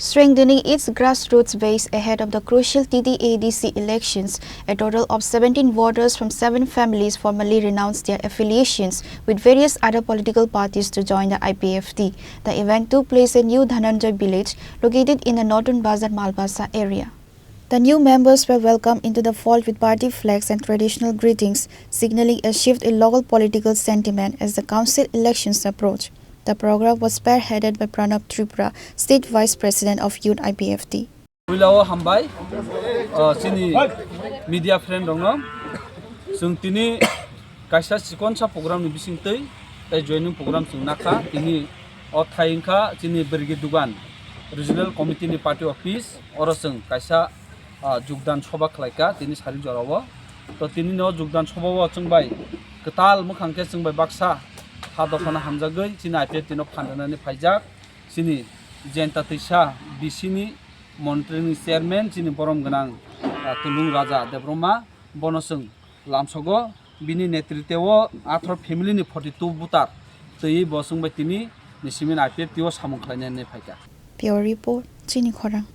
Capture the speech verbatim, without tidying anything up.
Strengthening its grassroots base ahead of the crucial T T A D C elections, a total of seventeen voters from seven families formally renounced their affiliations with various other political parties to join the I P F T. The event took place in New Dhananjay village, located in the Notun Bazar Malbasa area. The new members were welcomed into the fold with party flags and traditional greetings, signaling a shift in local political sentiment as the council elections approach. The program was spearheaded by Pranab Tripura, State Vice President of Youth I P F T. Puila o hambai, o, chini media friend rokno. Chwng tini kaisa chikonsa program ni bisingtwi tei joining program chwng nakha. Tini o thai wngkha chini Birgi Dugan Regional Committee ni party office, oro chwng kaisa, ah, jugdan soba khlaikha tini sari jorao. To tini no jugdan soba o chwng bai kwtal mwkhang khe chwng bai baksa ha dophano hamjagwi chini I P F T no phan rwnani phaijak. Chini Jayanta Twisa B C ni monitring ni chairman chini borom gwnang, ah, Tulung Raja Debbarma, bono chwng lamsogo, bini netriteo atharo family ni forty two voter twiwi bo chwng bai tini ni simi I P F T o samung khlainani phaikha. Bureau Report, Chini Khorang.